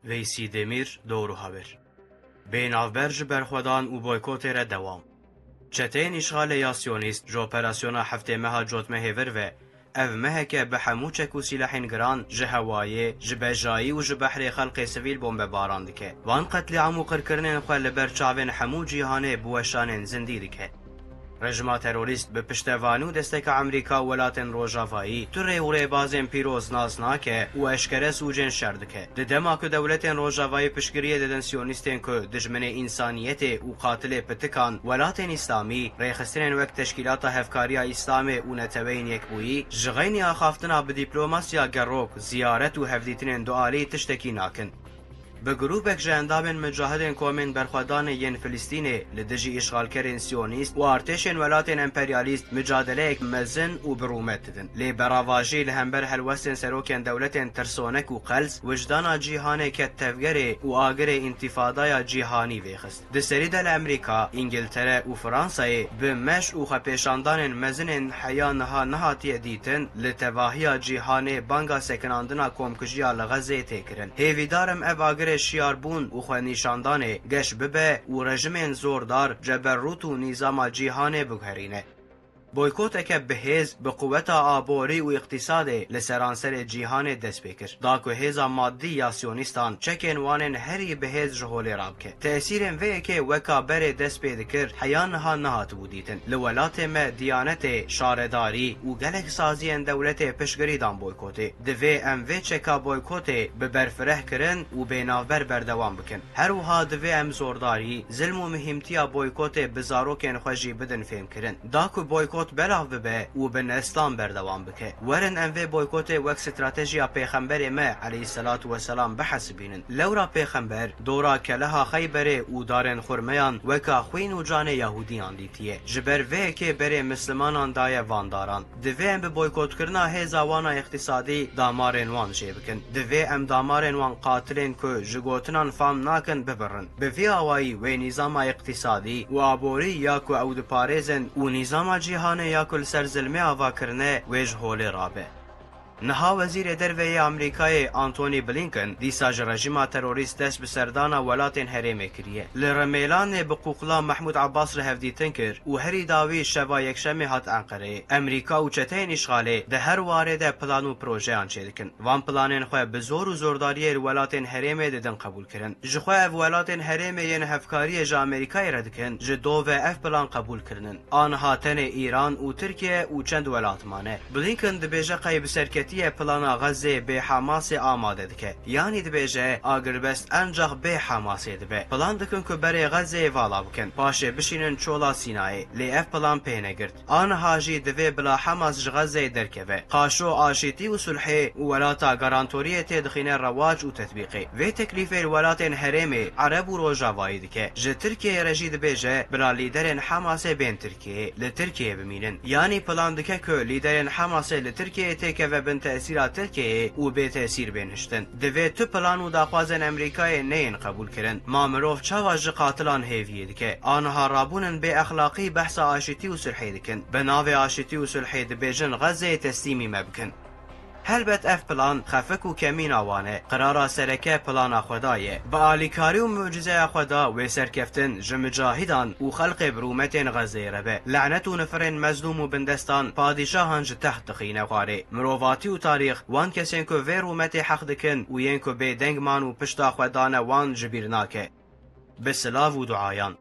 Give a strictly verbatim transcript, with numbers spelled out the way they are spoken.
Veysî Demîr, Doğru Haber. Bê navber ji berxwedan û boykotê re dewam. Çeteyên îşxalê ya Siyonîst ji operasyona heftê meha cotmehê vir ve, ev meheke bi hemû çek û sîlehên giran ji hewayê, ji bejayî û ji behrê xelkê sivîl bombebaran dike. Van qetlîam û qirkirinên xwe li ber çavên hemû cîhanê bi weşanên zindî dike. Rejima terorîst bi piştevanî û desteka Amerîka û welatên Rojavayî tu rê û rêbazên pîroz nas nake û eşkere sûcên şer dike. Di dema ku dewletên Rojavayî piştgiriyê didin Siyonîstên ku dijminê însaniyetê û qatilê pitikan, welatên Îslamî, rêxistinên wek Teşkîlata Hevkariya Îslamê û Neteweyên Yekbûyî, ji xeynî axaftina bi dîplomasiya gerok, ziyaret û hevdîtinên dualî tiştekî nakin. Bi grûpek ji endamên micahidên komên berxwedanê yên Filistînê li dijî îşxalkerên siyonîst û artêşên welatên emperyalîst micadeleyek mezin û bi rûmet didin. Lê beravajî li hember helwestên serokên dewletên tirsonek û qels, wijdana cîhanê ket tevgerê û agirê întîfadaya cîhanî vêxist. Di serî de li Amerîka, Îngiltere û Fransayê bi meş û xwepêşandanên mezinên heya niha nehatiye dîtin, li tevahiya cîhanê banga sekinandina komkujiya li Xezê tê kirin. Hêvîdar im ev agirê şiyarbûn û xwenîşandanê geş bibe û rejimên zordar, ceberrût û nîzama cîhanê biguherîne. Boykoteke bi hêz, bi quweta aborî û îqtîsadê li seranserê cîhanê dest pê kir. Da ku hêza madî ya siyonîstan çekên wan ên herî bi hêz ji holê rabike. Tesîrên vê yekê weka berê dest pê dikir, heya niha nehatibû dîtin. Li welatê me diyanetê, şaredarî û gelek saziyên dewletê piştgirî dan boykotê. Divê em vê çeka boykotê bi berfireh kirin û bênavber berdewam bikin. Her wiha divê em zordarî, zilm û mihîmtiya boykotê bi zarokên xwe jî bidin fêmkirin. Da ku boykot belav bibe û bi nestan berdewam bike. Werin em vê boykotê wek stratejiya Pêxemberê me, eleyhîsselatu wesselam, bihesibînin. Lewra Pêxember dora keleha Xeyberê û darên xurmeyan weka xwîn û canê Yahûdiyan dîtiye. Ji ber vê yekê berê Mislimanan daye van daran. Divê em bi boykotkirina hêza wan a îqtîsadî damarên wan jê bikin. Divê em damarên wan qatilên ku ji gotinan fam nakin bibirin. Bi vî awayî wê nîzama îqtîsadî û aborî ya ku ew diparêzin û nîzama cîhanê ya ku li ser zilmê ava kirine wê ji holê rabe. Niha Wezîrê Derve yê Amerîkayê Antony Blinken dîsa ji rejîma terorîst dest bi serdana welatên herêmê kiriye. Li Rimêlanê bi Qûqla Mehmûd Abbas re hevdîtin kir û herî dawî şeva Yekşemê hat Enqereyê. Amerîka û çeteyên îşxalê di her warê de plan û projeyan çêdikin. Van planên xwe bi zor û zordariyê li welatên herêmê didin qebûlkirin. Ji xwe ev welatên herêmê yên hevkariyê ji Amerîkayê re dikin, ji dov ve ev plan qebûl kirinin. Aniha tenê Îran û Tirkiye û çend welat mane. Blinken dibêje qey bi serketiyê plana Xezê bê Hamasê amade dike. Yanî dibêje agirbest encax bê Hamasê dibe. Plan dikin ku berê Xezeyê vala bikin. Paşê bişînin çola Sînayê. Lê ev plan pê negirt. Aniha jî divê bila Hamas ji Xezeyê derkeve. Qaşo aşîtî û sulhê û welata garantoriyê têdixîne rewac û tetbîqê. Vê teklîfê li welatên herêmê, Ereb û Rojavayî dike. Ji Tirkiyeyê re jî dibêje bila lîderên Hamasê bên Tirkiyeyê, li Tirkiyeyê bimînin. Yanî plan dike ku lîderên Hamasê li Tirkiyeyê têkeve bin tesîra Tirkiyeyê û bê tesîr bên hiştin. Divê tu plan û daxwazên Amerîkayê neyên qebûlkirin. Ma mirov çawa ji qatilan hêviyê dike? Aniha rabûnin bê exlaqî behsa aşîtî û sulhê dikin. Bi navê aşîtî û sulhê dibêjin Xezeyê teslîmî me bikin. Helbet ev plan xefik û kemîna wan e. Qirara sereke plana Xweda ye. Bi alîkarî û mucîzeya Xweda wê serkeftin ji micahîdan û xelqê bi rûmetên Xezeyê re be. Lenet û nifirên mezlûm û bindestan padîşahan ji text dixîne xwarê. Mirovatî û tarîx wan kesên ku vê rûmetê heq dikin û yên ku bêdeng man û pişta xwe dane wan ji bîr nake. Bi silav û duayan.